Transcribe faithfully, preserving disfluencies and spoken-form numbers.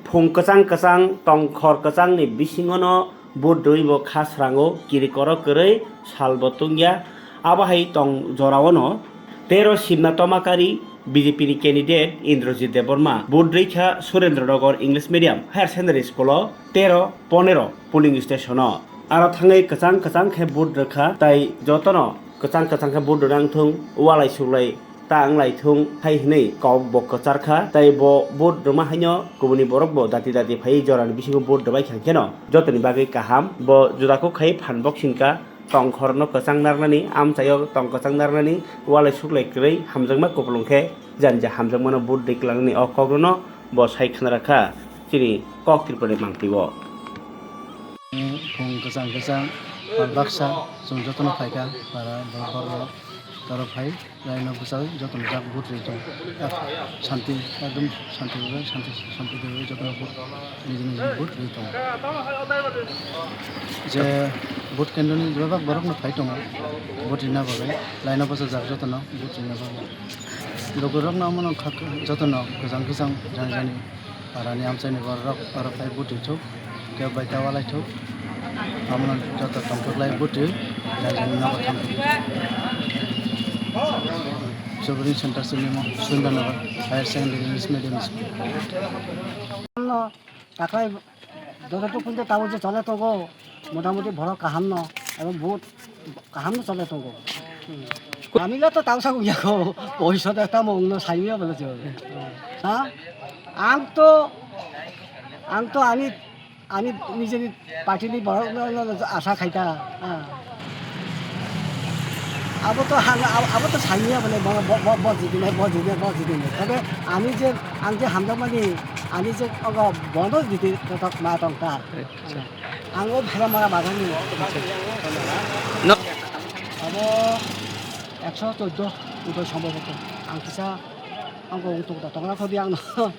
Phung kwchang kwchang tongkhor kwchangni bisingono vote rwui bo kha srango, kirikorok kwrwi salbo tungya. Abo hai tong joraono tero Simna Tomakari, B J P ni candidate Indrajit Debbarma vote rwikha Surendra Nagar English Medium Higher Secondary School o tero ponero polling station o. Aro thangwi kwchang kwchang khe vote rwkha, tai jotono kwchang kwchang khe vote rwna wngthung, walai suklai ta wng lai thung hai hwnwi kok bo kwchar kha. Tai bo vote rwma haino kubuni borok bo dati dati phaiwi jorani bisingo vote rwbai kha, kheno jotoni bagwi kaham. Bo juda kok khai phan boksing ka, tongkhor no kwchang narnani, amchaio tong kwchang narnani, walai suklai kwrwi hamjakma kupulung khe jani je hamjakmano vote rwi kwlangnani o kok no bo sai khna rakha chini kok Tripura ni mangpili o. Phung kwchang kwchang, pal baksa, chwng jotono phaikha, para borok, borok, borok phai, laino bwchai, jotono jak vote rwi tong. Shanti, ekdom shanti, shanti, shanti rwi jotono vote, niji niji vote rwi tong. Je vote kendro ni bebak borok no phai tongo, vote rina bagwi, laino bwchajak jotono vote rina bagwi. Lukurokno omono kha, jotono kwchang kwchang jani jani parani amchaini bororok oro phai bwtwi thuk, kebo bai ta walai thuk. Omono joto tongthok lai bwtwi jani jani nogo thang thuk. Chobring Center Sinimo Sundar Nagar Higher Secondary English Medium School. Taklai jototok phunte tabuk je chole tongo, motamoti borok kaham no, abo vote kaham no chole tongo. Ami le to tausa wngya ko, poisa de tamo wngno saimya bole je. Ha? Ang to, ang to ani, ani nijeni party ni borok no, no, no asa khaita. Ha. Abo to hang, abo, abo to saimya bole bo, bo, bo, bo jidine, bo jidine, bo jidine. Tobe ami je, ang je hamjakmani, ani je ogo bono jidi kotok ma tongta. Acha. Ang o Bharamara bazar ni. No. Abo ekso chordo udo somboboto. Ang kisa ang ko utuk da tongla khodi ang no.